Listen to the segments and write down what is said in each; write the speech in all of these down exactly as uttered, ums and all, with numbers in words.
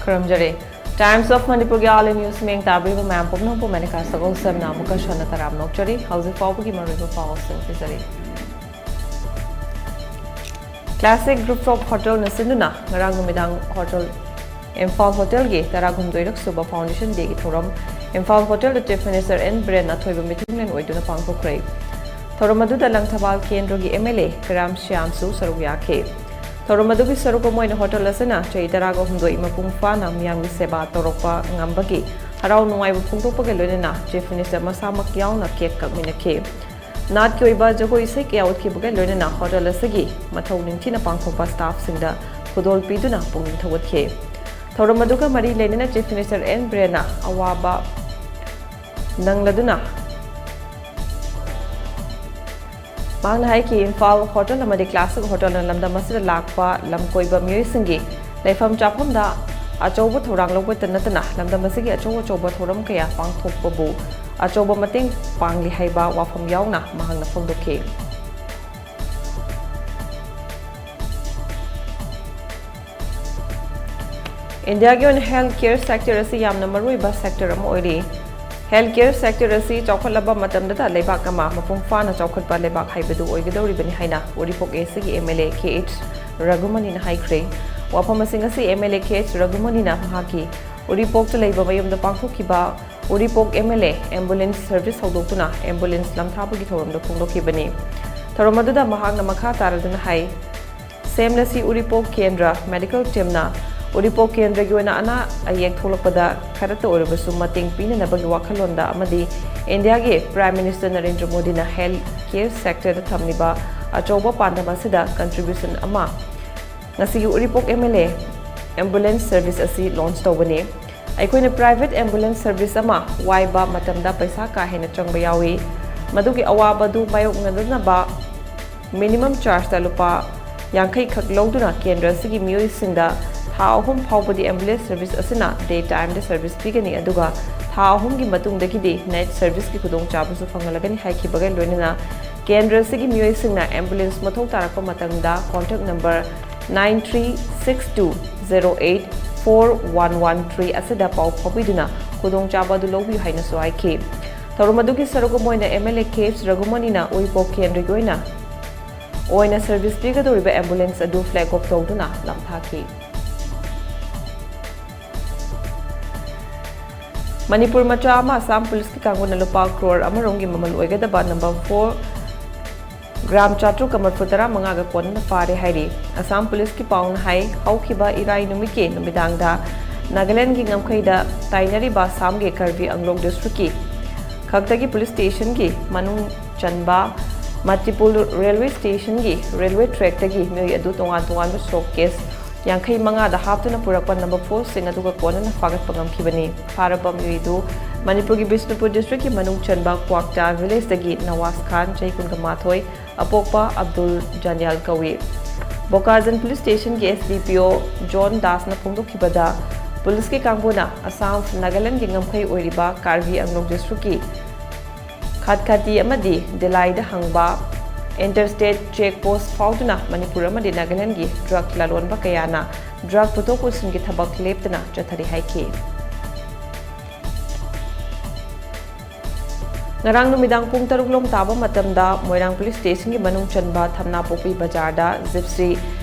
ꯈꯨꯔꯨꯝꯖꯔꯤ꯫ Times of Manipurꯒꯤ All in News ꯃꯤꯌꯦꯡ ꯇꯥꯕꯤꯔꯤꯕ ꯃꯌꯥꯝ ꯄꯨꯝꯅꯃꯛꯄꯨ ꯃꯦꯅꯀꯥ ꯁꯒꯣꯜꯁꯦꯝꯅ ꯑꯃꯨꯛꯀ ꯍꯟꯅ ꯇꯔꯥꯝꯅ ꯑꯣꯛꯆꯔꯤ꯫ ꯍꯧꯖꯤꯛ ꯐꯥꯎꯕꯒꯤ ꯃꯔꯨꯑꯣꯏꯕ ꯄꯥꯎꯁꯤꯡ ꯄꯤꯖꯔꯤ꯫ Classic Rooftop Hotelꯅ ꯁꯤꯟꯗꯨꯅ ꯉꯔꯥꯡ ꯅꯨꯃꯤꯗꯥꯡ ꯍꯣꯇꯦꯜ, ꯏꯝꯐꯥꯜ ꯍꯣꯇꯦꯜꯒꯤ ꯇꯔꯥꯍꯨꯝꯗꯣꯏꯔꯛ ꯁꯨꯕ Foundation Dayꯒꯤ ꯊꯧꯔꯝ ꯏꯝꯐꯥꯜ ꯍꯣꯇꯦꯜꯗ Chief Minister N ꯕꯤꯔꯦꯟꯅ ꯑꯊꯣꯏꯕ ꯃꯤꯊꯨꯡꯂꯦꯟ ꯑꯣꯏꯗꯨꯅ ꯄꯥꯡꯊꯣꯛꯈ꯭ꯔꯦ꯫ ꯊꯧꯔꯝ ꯑꯗꯨꯗ ꯂꯪꯊꯕꯥꯜ ꯀꯦꯟꯗ꯭ꯔꯒꯤ M L A ꯀꯔꯥꯝ ꯁ꯭ꯌꯥꯝꯁꯨ ꯁꯔꯨꯛ ꯌꯥꯈꯤ꯫ ꯊꯧꯔꯝ ꯑꯗꯨꯒꯤ ꯁꯔꯨꯛ ꯑꯃ ꯑꯣꯏꯅ ꯍꯣꯇꯦꯜ ꯑꯁꯤꯅ ꯆꯍꯤ ꯇꯔꯥꯒ ꯍꯨꯝꯗꯣꯏ ꯃꯄꯨꯡ ꯐꯥꯅ ꯃꯤꯌꯥꯝꯒꯤ ꯁꯦꯕꯥ ꯇꯧꯔꯛꯄ ꯉꯝꯕꯒꯤ ꯍꯔꯥꯎ ꯅꯨꯡꯉꯥꯏꯕ ꯐꯣꯡꯗꯣꯛꯄꯒ ꯂꯣꯏꯅꯅ Chief Minister ꯃꯁꯥꯃꯛ ꯌꯥꯎꯅ cake ꯀꯛꯃꯤꯟꯅꯈꯤ꯫ ꯅꯥꯠꯀꯤ ꯑꯣꯏꯕ ꯖꯒꯣꯏ ꯏꯁꯩ ꯀꯌꯥ ꯎꯠꯈꯤꯕꯒ ꯂꯣꯏꯅꯅ ꯍꯣꯇꯦꯜ ꯑꯁꯤꯒꯤ ꯃꯊꯧ ꯅꯤꯡꯊꯤꯅ ꯄꯥꯡꯊꯣꯛꯄ staffꯁꯤꯡꯗ ꯈꯨꯗꯣꯜ ꯄꯤꯗꯨꯅ ꯄꯨꯛꯅꯤꯡ ꯊꯧꯒꯠꯈꯤ꯫ ꯊꯧꯔꯝ ꯑꯗꯨꯒ ꯃꯔꯤ ꯂꯩꯅꯅ Chief Minister N ꯕꯤꯔꯦꯟꯅ ꯑꯋꯥꯕ ꯅꯪꯂꯗꯨꯅ ꯃꯍꯥꯛꯅ ꯍꯥꯏꯈꯤ, ꯏꯝꯐꯥꯜ ꯍꯣꯇꯦꯜ ꯑꯃꯗꯤ Classic Hotelꯅ ꯂꯝꯗꯝ ꯑꯁꯤꯗ ꯂꯥꯛꯄ ꯂꯝ ꯀꯣꯏꯕ ꯃꯤꯑꯣꯏꯁꯤꯡꯒꯤ ꯂꯩꯐꯝ ꯆꯥꯐꯝꯗ ꯑꯆꯧꯕ ꯊꯧꯗꯥꯡ ꯂꯧꯕꯇ ꯅꯠꯇꯅ ꯂꯝꯗꯝ ꯑꯁꯤꯒꯤ ꯑꯆꯧ ꯑꯆꯧꯕ ꯊꯧꯔꯝ ꯀꯌꯥ ꯄꯥꯡꯊꯣꯛꯄꯕꯨ ꯑꯆꯧꯕ ꯃꯇꯦꯡ ꯄꯥꯡꯂꯤ ꯍꯥꯏꯕ ꯋꯥꯐꯝ ꯌꯥꯎꯅ ꯃꯍꯥꯛꯅ ꯐꯣꯡꯗꯣꯛꯈꯤ꯫ ꯏꯟꯗꯤꯌꯥꯒꯤ ꯑꯣꯏꯅ health care sector ꯑꯁꯤ ꯌꯥꯝꯅ ꯃꯔꯨꯑꯣꯏꯕ sector ꯑꯃ ꯑꯣꯏꯔꯤ꯫ Health care sector ꯑꯁꯤ ꯆꯥꯎꯈꯠꯂꯕ ꯃꯇꯝꯗꯇ ꯂꯩꯕꯥꯛ ꯑꯃ ꯃꯄꯨꯡ ꯐꯥꯅ ꯆꯥꯎꯈꯠꯄ ꯂꯩꯕꯥꯛ ꯍꯥꯏꯕꯗꯨ ꯑꯣꯏꯒꯗꯧꯔꯤꯕꯅꯤ ꯍꯥꯏꯅ ꯎꯔꯤꯄꯣꯛ A Cꯒꯤ M L A K H ꯔꯘꯨꯃꯅꯤꯅ ꯍꯥꯏꯈ꯭ꯔꯦ꯫ ꯋꯥꯐꯝ ꯑꯁꯤꯡ ꯑꯁꯤ M L A K H ꯔꯘꯨꯃꯅꯤꯅ ꯃꯍꯥꯛꯀꯤ ꯎꯔꯤꯄꯣꯛꯇ ꯂꯩꯕ ꯃꯌꯨꯝꯗ ꯄꯥꯡꯊꯣꯛꯈꯤꯕ ꯎꯔꯤꯄꯣꯛ M L A ambulance service ꯍꯧꯗꯣꯛꯇꯨꯅ ambulance ꯂꯝꯊꯥꯕꯒꯤ ꯊꯧꯔꯝꯗ ꯐꯣꯡꯗꯣꯛꯈꯤꯕꯅꯤ꯫ ꯊꯧꯔꯝ ꯑꯗꯨꯗ ꯃꯍꯥꯛꯅ ꯃꯈꯥ ꯇꯥꯔꯗꯨꯅ ꯍꯥꯏ, ꯁꯦꯝꯂꯁꯤ ꯎꯔꯤꯄꯣꯛ ꯀꯦꯟꯗ꯭ꯔ medical teamꯅ ꯎꯔꯤꯄꯣꯛ ꯀꯦꯟꯗ꯭ꯔꯒꯤ ꯑꯣꯏꯅ ꯑꯅꯥ ꯑꯌꯦꯛ ꯊꯣꯛꯂꯛꯄꯗ ꯈꯔꯇ ꯑꯣꯏꯔꯕꯁꯨ ꯃꯇꯦꯡ ꯄꯤꯅꯅꯕꯒꯤ ꯋꯥꯈꯜꯂꯣꯟꯗ ꯑꯃꯗꯤ ꯏꯟꯗꯤꯌꯥꯒꯤ Prime Minister ꯅꯔꯦꯟꯗ꯭ꯔ ꯃꯣꯗꯤꯅ health care sectorꯗ ꯊꯝꯂꯤꯕ ꯑꯆꯧꯕ ꯄꯥꯟꯗꯝ ꯑꯁꯤꯗ contribution ꯑꯃ ꯉꯁꯤꯒꯤ ꯎꯔꯤꯄꯣꯛ M L A ambulance service ꯑꯁꯤ launch ꯇꯧꯕꯅꯤ꯫ ꯑꯩꯈꯣꯏꯅ private ambulance service ꯑꯃ ꯋꯥꯏꯕ ꯃꯇꯝꯗ ꯄꯩꯁꯥ ꯀꯥ ꯍꯦꯟꯅ ꯆꯪꯕ ꯌꯥꯎꯏ꯫ ꯃꯗꯨꯒꯤ ꯑꯋꯥꯕꯗꯨ ꯃꯥꯌꯣꯛꯅꯗꯅꯕ minimum chargeꯇ ꯂꯨꯄꯥ ꯌꯥꯡꯈꯩ ꯈꯛ ꯂꯧꯗꯨꯅ ꯀꯦꯟꯗ꯭ꯔ ꯑꯁꯤꯒꯤ ꯃꯤꯑꯣꯏꯁꯤꯡꯗ ꯊꯥ ꯑꯍꯨꯝ ꯐꯥꯎꯕꯗꯤ ambulance service ꯑꯁꯤꯅ day timeꯗ service ꯄꯤꯒꯅꯤ, ꯑꯗꯨꯒ ꯊꯥ ꯑꯍꯨꯝꯒꯤ ꯃꯇꯨꯡꯗꯒꯤꯗꯤ night serviceꯀꯤ ꯈꯨꯗꯣꯡꯆꯥꯕꯁꯨ ꯐꯪꯍꯜꯂꯒꯅꯤ ꯍꯥꯏꯈꯤꯕꯒ ꯂꯣꯏꯅꯅ ꯀꯦꯟꯗ꯭ꯔ ꯑꯁꯤꯒꯤ ꯃꯤꯑꯣꯏꯁꯤꯡꯅ ambulance ꯃꯊꯧ ꯇꯥꯔꯛꯄ ꯃꯇꯝꯗ contact number nine three six two zero eight four one one three ꯑꯁꯤꯗ ꯄꯥꯎ ꯐꯥꯎꯕꯤꯗꯨꯅ ꯈꯨꯗꯣꯡꯆꯥꯕ ꯑꯗꯨ ꯂꯧꯕꯤꯌꯨ ꯍꯥꯏꯅꯁꯨ ꯍꯥꯏꯈꯤ꯫ ꯊꯧꯔꯝ ꯑꯗꯨꯒꯤ ꯁꯔꯨꯛ ꯑꯃ ꯑꯣꯏꯅ MLA ꯀꯦ ꯑꯦꯁ ꯔꯘꯨꯃꯅꯤꯅ ꯎꯔꯤꯄꯣꯛ ꯀꯦꯟꯗ꯭ꯔꯒꯤ ꯑꯣꯏꯅ ꯑꯣꯏꯅ service ꯄꯤꯒꯗꯧꯔꯤꯕ ambulance ꯑꯗꯨ flag off ꯇꯧꯗꯨꯅ ꯂꯝꯊꯥꯈꯤ꯫ ꯃꯅꯤꯄꯨꯔ ꯃꯆꯥ ꯑꯃ ꯑꯁꯥꯝ ꯄꯨꯂꯤꯁꯀꯤ ꯀꯥꯡꯕꯨꯅ ꯂꯨꯄꯥ ꯀ꯭ꯔꯣꯔ ꯑꯃ ꯔꯣꯝꯒꯤ ꯃꯃꯜ ꯑꯣꯏꯒꯗꯕ number four gram ꯆꯥꯇ꯭ꯔꯨꯛꯀ ꯃꯔꯤꯐꯨ ꯇꯔꯥ ꯃꯉꯥꯒ ꯀꯣꯟꯅꯅ ꯐꯥꯔꯦ ꯍꯥꯏꯔꯤ꯫ ꯑꯁꯥꯝ ꯄꯨꯂꯤꯁꯀꯤ ꯄꯥꯎꯅ ꯍꯥꯏ, ꯍꯧꯈꯤꯕ ꯏꯔꯥꯏ ꯅꯨꯃꯤꯠꯀꯤ ꯅꯨꯃꯤꯗꯥꯡꯗ ꯅꯥꯒꯥꯂꯦꯟꯒꯤ ꯉꯝꯈꯩꯗ ꯇꯥꯏꯅꯔꯤꯕ ꯑꯁꯥꯝꯒꯤ ꯀꯔꯕꯤ ꯑꯪꯂꯣꯡ districtꯀꯤ ꯈꯛꯇꯒꯤ police stationꯒꯤ ꯃꯅꯨꯡ ꯆꯟꯕ ꯃꯇꯤꯄꯨꯜ railway stationꯒꯤ railway trackꯇꯒꯤ ꯃꯤꯑꯣꯏ ꯑꯗꯨ ꯇꯣꯉꯥꯟ ꯇꯣꯉꯥꯟꯕ suitcase ꯌꯥꯡꯈꯩ ꯃꯉꯥꯗ ꯍꯥꯞꯇꯨꯅ ꯄꯨꯔꯛꯄ number fourꯁꯤꯡ ꯑꯗꯨꯒ ꯀꯣꯟꯅꯅ ꯐꯥꯒꯠꯄ ꯉꯝꯈꯤꯕꯅꯤ꯫ ꯐꯥꯔꯕ ꯃꯤꯑꯣꯏ ꯑꯗꯨ ꯃꯅꯤꯄꯨꯔꯒꯤ ꯕꯤꯁꯅꯨꯄꯨꯔ districtꯀꯤ ꯃꯅꯨꯡ ꯆꯟꯕ ꯀ꯭ꯋꯥꯛꯇꯥ villageꯇꯒꯤ ꯅꯋꯥꯖ ꯈꯥꯟ, ꯆꯍꯤ ꯀꯨꯟꯒ ꯃꯥꯊꯣꯏ, ꯑꯄꯣꯛꯄ ꯑꯕꯗꯨꯜ ꯖꯥꯅꯤꯌꯥꯜ ꯀꯧꯏ꯫ ꯕꯣꯀꯥꯖꯟ police stationꯒꯤ S D P O John ꯗꯥꯁꯅ ꯐꯣꯡꯗꯣꯛꯈꯤꯕꯗ, ꯄꯨꯂꯤꯁꯀꯤ ꯀꯥꯡꯕꯨꯅ ꯑꯁꯥꯝ, ꯅꯥꯒꯥꯂꯦꯟꯒꯤ ꯉꯝꯈꯩ ꯑꯣꯏꯔꯤꯕ ꯀꯥꯔꯕꯤ ꯑꯪꯂꯣꯡ districtꯀꯤ ꯈꯥꯠꯈꯥꯇꯤ ꯑꯃꯗꯤ ꯗꯤꯂꯥꯏꯗ ꯍꯥꯡꯕ interstate check post ꯐꯥꯎꯗꯨꯅ ꯃꯅꯤꯄꯨꯔ ꯑꯃꯗꯤ ꯅꯥꯒꯥꯂꯦꯟꯒꯤ drug ꯂꯂꯣꯟꯕ ꯀꯌꯥꯅ drug ꯄꯨꯊꯣꯛ ꯄꯨꯁꯤꯟꯒꯤ ꯊꯕꯛ ꯂꯦꯞꯇꯅ ꯆꯠꯊꯔꯤ ꯍꯥꯏꯈꯤ꯫ ꯉꯔꯥꯡ ꯅꯨꯃꯤꯗꯥꯡ ꯄꯨꯡ ꯇꯔꯨꯛ ꯂꯣꯝ ꯇꯥꯕ ꯃꯇꯝꯗ ꯃꯣꯏꯔꯥꯡ police stationꯒꯤ ꯃꯅꯨꯡ ꯆꯟꯕ ꯊꯝꯅꯥꯄꯣꯛꯄꯤ ꯕꯖꯥꯔꯗ Gypsy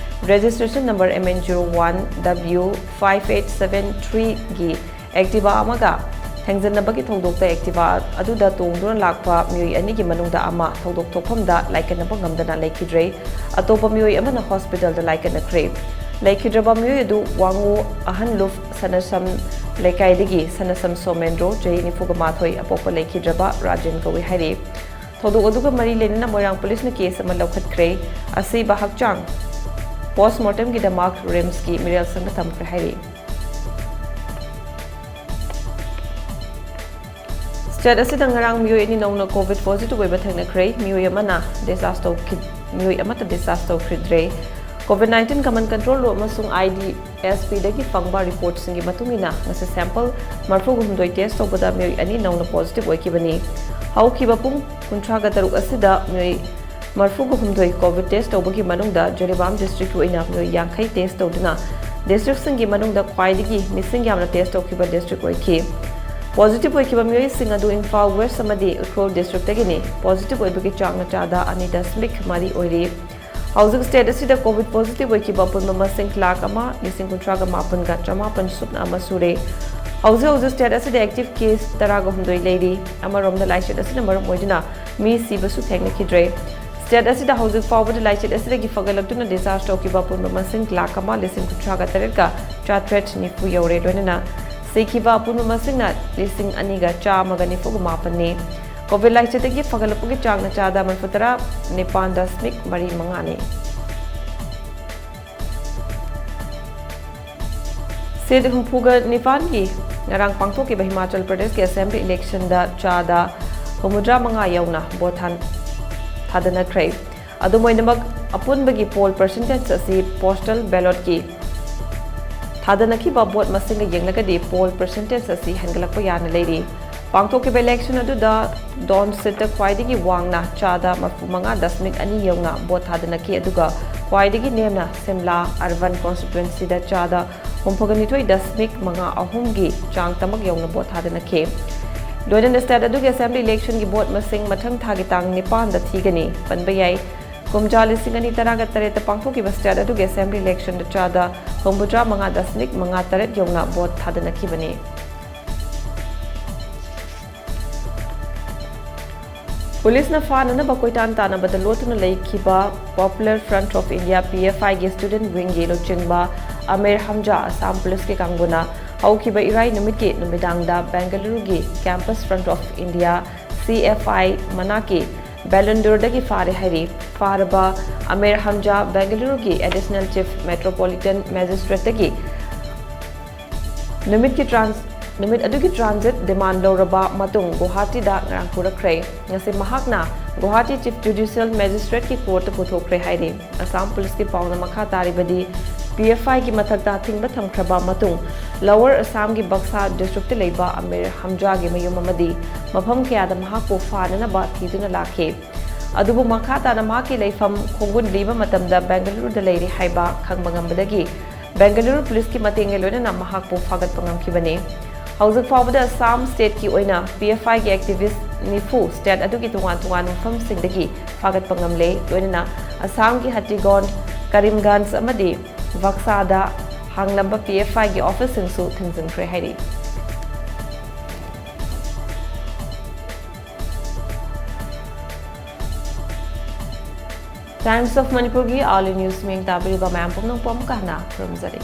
registration number M N zero one W five eight seven threeꯒꯤ Activa ꯑꯃꯒ ꯊꯦꯡꯖꯤꯟꯅꯕꯒꯤ ꯊꯧꯗꯣꯛꯇ Activa ꯑꯗꯨꯗ ꯇꯣꯡꯗꯨꯅ ꯂꯥꯛꯄ ꯃꯤꯑꯣꯏ ꯑꯅꯤꯒꯤ ꯃꯅꯨꯡꯗ ꯑꯃ ꯊꯧꯗꯣꯛ ꯊꯣꯛꯐꯝꯗ ꯂꯥꯏꯀꯠꯅꯕ ꯉꯝꯗꯅ ꯂꯩꯈꯤꯗ꯭ꯔꯦ꯫ ꯑꯇꯣꯞꯄ ꯃꯤꯑꯣꯏ ꯑꯃꯅ hospitalꯗ ꯂꯥꯏꯀꯠꯅꯈ꯭ꯔꯦ꯫ ꯂꯩꯈꯤꯗ꯭ꯔꯕ ꯃꯤꯑꯣꯏ ꯑꯗꯨ ꯋꯥꯉꯨ ꯑꯍꯟꯂꯨꯞ ꯁꯅꯁꯝ ꯂꯩꯀꯥꯏꯗꯒꯤ ꯁꯅꯁꯝ ꯁꯣꯃꯦꯟꯗ꯭ꯔꯣ, ꯆꯍꯤ ꯅꯤꯐꯨꯒ ꯃꯥꯊꯣꯏ, ꯑꯄꯣꯛꯄ ꯂꯩꯈꯤꯗ꯭ꯔꯕ ꯔꯥꯖꯦꯟ ꯀꯧꯏ ꯍꯥꯏꯔꯤ꯫ ꯊꯧꯗꯣꯛ ꯑꯗꯨꯒ ꯃꯔꯤ ꯂꯩꯅꯅ ꯃꯣꯏꯔꯥꯡ ꯄꯨꯂꯤꯁꯅ case ꯑꯃ ꯂꯧꯈꯠꯈ꯭ꯔꯦ꯫ ꯑꯁꯤꯕ ꯍꯛꯆꯥꯡ post mortemꯒꯤꯗꯃꯛ RIMSꯀꯤ ꯃꯤꯔꯦꯜ ꯁꯪꯗ ꯊꯝꯈ꯭ꯔꯦ ꯍꯥꯏꯔꯤ꯫ State ꯑꯁꯤꯗ ꯉꯔꯥꯡ ꯃꯤꯑꯣꯏ ꯑꯅꯤ ꯅꯧꯅ COVID positive ꯑꯣꯏꯕ ꯊꯦꯡꯅꯈ꯭ꯔꯦ꯫ ꯃꯤꯑꯣꯏ ꯑꯃꯅ discharge ꯇꯧꯈꯤ-, ꯃꯤꯑꯣꯏ ꯑꯃꯠꯇ discharge ꯇꯧꯈꯤꯗ꯭ꯔꯦ꯫ COVID nineteen Command Control Room ꯑꯃꯁꯨꯡ IDSPꯗꯒꯤ ꯐꯪꯕ reportꯁꯤꯡꯒꯤ ꯃꯇꯨꯡ ꯏꯟꯅ, ꯉꯁꯤ sample ꯃꯔꯤꯐꯨꯒ ꯍꯨꯝꯗꯣꯏ test ꯇꯧꯕꯗ ꯃꯤꯑꯣꯏ ꯑꯅꯤ ꯅꯧꯅ positive ꯑꯣꯏꯈꯤꯕꯅꯤ꯫ ꯍꯧꯈꯤꯕ ꯄꯨꯡ ꯀꯨꯟꯊ꯭ꯔꯥꯒ ꯇꯔꯨꯛ ꯑꯁꯤꯗ ꯃꯤꯑꯣꯏ ꯃꯔꯤꯐꯨꯒ ꯍꯨꯝꯗꯣꯏ COVID test ꯇꯧꯕꯒꯤ ꯃꯅꯨꯡꯗ ꯖꯤꯔꯤꯕꯥꯝ districtꯀꯤ ꯑꯣꯏꯅ ꯃꯤꯑꯣꯏ ꯌꯥꯡꯈꯩ test ꯇꯧꯗꯨꯅ ꯗꯤꯁꯇ꯭ꯔꯤꯛꯁꯤꯡꯒꯤ ꯃꯅꯨꯡꯗ ꯈ꯭ꯋꯥꯏꯗꯒꯤ ꯃꯤꯁꯤꯡ ꯌꯥꯝꯅ ꯇꯦꯁ ꯇꯧꯈꯤꯕ ꯗꯤꯁꯇ꯭ꯔꯤꯛ ꯑꯣꯏꯈꯤ꯫ ꯄꯣꯖꯤꯇꯤꯚ ꯑꯣꯏꯈꯤꯕ ꯃꯤꯑꯣꯏꯁꯤꯡ ꯑꯗꯨ ꯏꯝꯐꯥꯜ ꯋꯦꯁ ꯑꯃꯗꯤ ꯎꯈ꯭ꯔꯨꯜ ꯗꯤꯁꯇ꯭ꯔꯤꯛꯇꯒꯤꯅꯤ꯫ ꯄꯣꯖꯤꯇꯤꯚ ꯑꯣꯏꯕꯒꯤ ꯆꯥꯡꯅ ꯆꯥꯗ ꯑꯅꯤ ꯗꯁꯃꯤꯛ ꯃꯔꯤ ꯑꯣꯏꯔꯤ꯫ ꯍꯧꯖꯤꯛ ꯁ꯭ꯇꯦꯠ ꯑꯁꯤꯗ ꯀꯣꯚꯤꯗ ꯄꯣꯖꯤꯇꯤꯚ ꯑꯣꯏꯈꯤꯕ ꯑꯄꯨꯟꯕ ꯃꯁꯤꯡ ꯂꯥꯈ ꯑꯃ ꯂꯤꯁꯤꯡ ꯀꯨꯟꯊ꯭ꯔꯥꯒ ꯃꯥꯄꯟꯒ ꯆꯃꯥꯄꯟ ꯁꯨꯞꯅ ꯑꯃ ꯁꯨꯔꯦ꯫ ꯍꯧꯖꯤꯛ ꯍꯧꯖꯤꯛ ꯁ꯭ꯇꯦꯠ ꯑꯁꯤꯗ ꯑꯦꯛꯇꯤꯚ ꯀꯦꯁ ꯇꯔꯥꯒ ꯍꯨꯝꯗꯣꯏ ꯂꯩꯔꯤ꯫ ꯑꯃꯔꯣꯝꯗ ꯂꯥꯏꯆꯠ ꯑꯁꯤꯅ ꯃꯔꯝ ꯑꯣꯏꯗꯨꯅ ꯃꯤ ꯁꯤꯕꯁꯨ ꯊꯦꯡꯅꯈꯤꯗ꯭ꯔꯦ꯫ ꯁ꯭ꯇꯦꯠ ꯑꯁꯤꯗ ꯍꯧꯖꯤꯛ ꯐꯥꯎꯕꯗ ꯂꯥꯏꯆꯠ ꯑꯁꯤꯗꯒꯤ ꯐꯒꯠꯂꯛꯇꯨꯅ ꯗꯤꯁꯆꯥꯔꯖ ꯇꯧꯈꯤꯕ ꯑꯄꯨꯟꯕ ꯃꯁꯤꯡ ꯂꯥꯈ ꯑꯃ ꯂꯤꯁꯤꯡ ꯀꯨꯟꯊ꯭ꯔꯥꯒ ꯇꯔꯦꯠꯀ ꯆꯥꯇ꯭ꯔꯦꯠ ꯅꯤꯐꯨ ꯌꯧꯔꯦ꯫ ꯂꯣꯏꯅꯅ ꯁꯤꯈꯤꯕ ꯑꯄꯨꯟꯕ ꯃꯁꯤꯡꯅ ꯂꯤꯁꯤꯡ ꯑꯅꯤꯒ ꯆꯥꯝꯃꯒ ꯅꯤꯐꯨꯒ ꯃꯥꯄꯟꯅꯤ꯫ ꯀꯣꯚꯤꯗ ꯂꯥꯏꯆꯠꯇꯒꯤ ꯐꯒꯠꯂꯛꯄꯒꯤ ꯆꯥꯡꯅ ꯆꯥꯗ ꯃꯔꯤꯐꯨ ꯇꯔꯥ ꯅꯤꯄꯥꯟ ꯗꯁꯃꯤꯛ ꯃꯔꯤ ꯃꯉꯥꯅꯤ꯫ ꯁꯤꯠ ꯍꯨꯝꯐꯨꯒ ꯅꯤꯄꯥꯟꯒꯤ ꯉꯔꯥꯡ ꯄꯥꯡꯊꯣꯛꯈꯤꯕ ꯍꯤꯃꯥꯆꯜ ꯄ꯭ꯔꯗꯦꯁꯀꯤ ꯑꯦꯁꯦꯝꯕ꯭ꯂꯤ ꯏꯂꯦꯛꯁꯟꯗ ꯆꯥꯗ ꯍꯨꯝꯐꯨꯇꯔꯥ ꯃꯉꯥ ꯌꯧꯅ ꯚꯣꯠ ꯊꯥꯟ-, ꯊꯥꯗꯅꯈ꯭ꯔꯦ꯫ ꯑꯗꯨꯝ ꯑꯣꯏꯅꯃꯛ, ꯑꯄꯨꯟꯕꯒꯤ ꯄꯣꯜ ꯄꯔꯁꯦꯟꯇꯦꯖ ꯑꯁꯤ ꯄꯣꯁꯇꯦꯜ ꯕꯦꯂꯣꯠꯀꯤ ꯊꯥꯗꯅꯈꯤꯕ ꯚꯣꯠ ꯃꯁꯤꯡꯒ ꯌꯦꯡꯂꯒꯗꯤ ꯄꯣꯜ ꯄꯔꯁꯦꯟꯇꯦꯖ ꯑꯁꯤ ꯍꯦꯟꯒꯠꯂꯛꯄ ꯌꯥꯅ ꯂꯩꯔꯤ꯫ ꯄꯥꯡꯊꯣꯛꯈꯤꯕ ꯏꯂꯦꯛꯁꯟ ꯑꯗꯨꯗ ꯗꯣꯟ ꯁꯤꯠꯇ ꯈ꯭ꯋꯥꯏꯗꯒꯤ ꯋꯥꯡꯅ ꯆꯥꯗ ꯃꯔꯤꯐꯨ ꯃꯉꯥ ꯗꯁꯃꯤꯛ ꯑꯅꯤ ꯌꯧꯅ ꯚꯣꯠ ꯊꯥꯗꯅꯈꯤ, ꯑꯗꯨꯒ ꯈ꯭ꯋꯥꯏꯗꯒꯤ ꯅꯦꯝꯅ ꯁꯤꯝꯂꯥ ꯑꯔꯕꯟ ꯀꯣꯟꯁꯇꯤꯇ꯭ꯋꯦꯟꯁꯤꯗ ꯆꯥꯗ ꯍꯨꯝꯐꯨꯒ ꯅꯤꯊꯣꯏ ꯗꯁꯃꯤꯛ ꯃꯉꯥ ꯑꯍꯨꯝꯒꯤ ꯆꯥꯡ ꯇꯃꯛ ꯌꯧꯅ ꯚꯣꯠ ꯊꯥꯗꯅꯈꯤ꯫ ꯂꯣꯏꯅꯅ ꯁ꯭ꯇꯦꯠ ꯑꯗꯨꯒꯤ ꯑꯦꯁꯦꯝꯕ꯭ꯂꯤ ꯏꯂꯦꯛꯁꯟꯒꯤ ꯚꯣꯠ ꯃꯁꯤꯡ ꯃꯊꯪ ꯊꯥꯒꯤ ꯇꯥꯡ ꯅꯤꯄꯥꯟꯗ ꯊꯤꯒꯅꯤ꯫ ꯄꯟꯕ ꯌꯥꯏ, ꯀꯨꯝꯖꯥ ꯂꯤꯁꯤꯡ ꯑꯅꯤ ꯇꯔꯥꯒ ꯇꯔꯦꯠꯇ ꯄꯥꯡꯊꯣꯛꯈꯤꯕ ꯁ꯭ꯇꯦꯠ ꯑꯗꯨꯒꯤ ꯑꯦꯁꯦꯝꯕ꯭ꯂꯤ ꯏꯂꯦꯛꯁꯟꯗ ꯆꯥꯗ ꯍꯨꯝꯐꯨꯇꯔꯥ ꯃꯉꯥ ꯗꯁꯃꯤꯛ ꯃꯉꯥ ꯇꯔꯦꯠ ꯌꯧꯅ ꯚꯣꯠ ꯊꯥꯗꯅꯈꯤꯕꯅꯤ꯫ ꯄꯨꯂꯤꯁꯅ ꯐꯥꯅꯅꯕ ꯀꯣꯏꯇꯥꯟ ꯇꯥꯟꯅꯕꯗ ꯂꯣꯠꯇꯨꯅ ꯂꯩꯈꯤꯕ Popular Front of India, P F I ꯒꯤ student wing ꯒꯤ ꯂꯨꯆꯤꯡꯕ ꯑꯃꯤꯔ ꯍꯝꯖꯥ ꯑꯁꯥꯝ ꯄꯨꯂꯤꯁꯀꯤ ꯀꯥꯡꯕꯨꯅ ꯍꯧꯈꯤꯕ ꯏꯔꯥꯏ ꯅꯨꯃꯤꯠꯀꯤ ꯅꯨꯃꯤꯗꯥꯡꯗ ꯕꯦꯡꯒꯂꯨꯔꯨꯒꯤ Campus Front of India, C F I ꯃꯅꯥꯛꯀꯤ ꯕꯦꯂꯨꯟꯗꯨꯔꯗꯒꯤ ꯐꯥꯔꯦ ꯍꯥꯏꯔꯤ꯫ ꯐꯥꯔꯕ Amir ꯍꯝꯖꯥ ꯕꯦꯡꯒꯂꯨꯔꯨꯒꯤ Additional Chief Metropolitan Magistrate ꯇꯒꯤ ꯅꯨꯃꯤꯠꯀꯤ trans-, ꯅꯨꯃꯤꯠ ꯑꯗꯨꯒꯤ transit demand ꯂꯧꯔꯕ ꯃꯇꯨꯡ ꯒꯨꯋꯥꯍꯥꯇꯤꯗ ꯉꯔꯥꯡ ꯄꯨꯔꯛꯈ꯭ꯔꯦ꯫ ꯉꯁꯤ ꯃꯍꯥꯛꯅ ꯒꯨꯋꯥꯍꯥꯇꯤ Chief Judicial Magistrate ꯀꯤ court ꯇ ꯄꯨꯊꯣꯛꯈ꯭ꯔꯦ ꯍꯥꯏꯔꯤ꯫ ꯑꯁꯥꯝ ꯄꯨꯂꯤꯁꯀꯤ ꯄꯥꯎꯅ ꯃꯈꯥ ꯇꯥꯔꯤꯕꯗꯤ, P F I ꯒꯤ ꯃꯊꯛꯇ ꯑꯊꯤꯡꯕ ꯊꯝꯈ꯭ꯔꯕ ꯃꯇꯨꯡ Lower Assam ꯒꯤ ꯕꯛꯁꯥ district ꯇ ꯂꯩꯕ ꯑꯃꯤꯔ ꯍꯝꯖꯥꯒꯤ ꯃꯌꯨꯝ ꯑꯃꯗꯤ ꯃꯐꯝ ꯀꯌꯥꯗ ꯃꯍꯥꯛꯄꯨ ꯐꯥꯅꯅꯕ ꯊꯤꯗꯨꯅ ꯂꯥꯛꯈꯤ꯫ ꯑꯗꯨꯕꯨ ꯃꯈꯥ ꯇꯥꯅ ꯃꯍꯥꯛꯀꯤ ꯂꯩꯐꯝ ꯈꯣꯡꯒꯨꯟꯂꯤꯕ ꯃꯇꯝꯗ ꯕꯦꯡꯒꯂꯨꯔꯨꯗ ꯂꯩꯔꯤ ꯍꯥꯏꯕ ꯈꯪꯕ ꯉꯝꯕꯗꯒꯤ ꯕꯦꯡꯒꯂꯨꯔꯨ ꯄꯨꯂꯤꯁꯀꯤ ꯃꯇꯦꯡꯒ ꯂꯣꯏꯅꯅ ꯃꯍꯥꯛꯄꯨ ꯐꯥꯒꯠꯄ ꯉꯝꯈꯤꯕꯅꯤ꯫ ꯍꯧꯖꯤꯛ ꯐꯥꯎꯕꯗ ꯑꯁꯥꯝ ꯁ꯭ꯇꯦꯠꯀꯤ ꯑꯣꯏꯅ ꯄꯤ ꯑꯦꯐ ꯑꯥꯏꯒꯤ ꯑꯦꯛꯇꯤꯚꯤꯁ꯭ꯠ ꯅꯤꯐꯨ ꯁ꯭ꯇꯦꯠ ꯑꯗꯨꯒꯤ ꯇꯣꯉꯥꯟ ꯇꯣꯉꯥꯟꯕ ꯃꯐꯝꯁꯤꯡꯗꯒꯤ ꯐꯥꯒꯠꯄ ꯉꯝꯂꯦ꯫ ꯂꯣꯏꯅꯅ ꯑꯁꯥꯝꯒꯤ ꯍꯇꯤꯒꯣꯟ, ꯀꯔꯤꯝꯒꯟꯖ ꯑꯃꯗꯤ ꯕꯛꯁꯥꯗ ꯍꯥꯡꯂꯝꯕ ꯄꯤ ꯑꯦꯐ ꯑꯥꯏꯒꯤ ꯑꯣꯐꯤꯁꯁꯤꯡꯁꯨ ꯊꯤꯡꯖꯤꯟꯈ꯭ꯔꯦ ꯍꯥꯏꯔꯤ꯫ Times of Manipurꯒꯤ hourly news ꯃꯤꯡ ꯇꯥꯕꯤꯔꯤꯕ ꯃꯌꯥꯝ ꯄꯨꯝꯅꯃꯛꯄꯨ ꯑꯃꯨꯛꯀ ꯍꯟꯅ ꯈꯨꯔꯨꯝꯖꯔꯤ꯫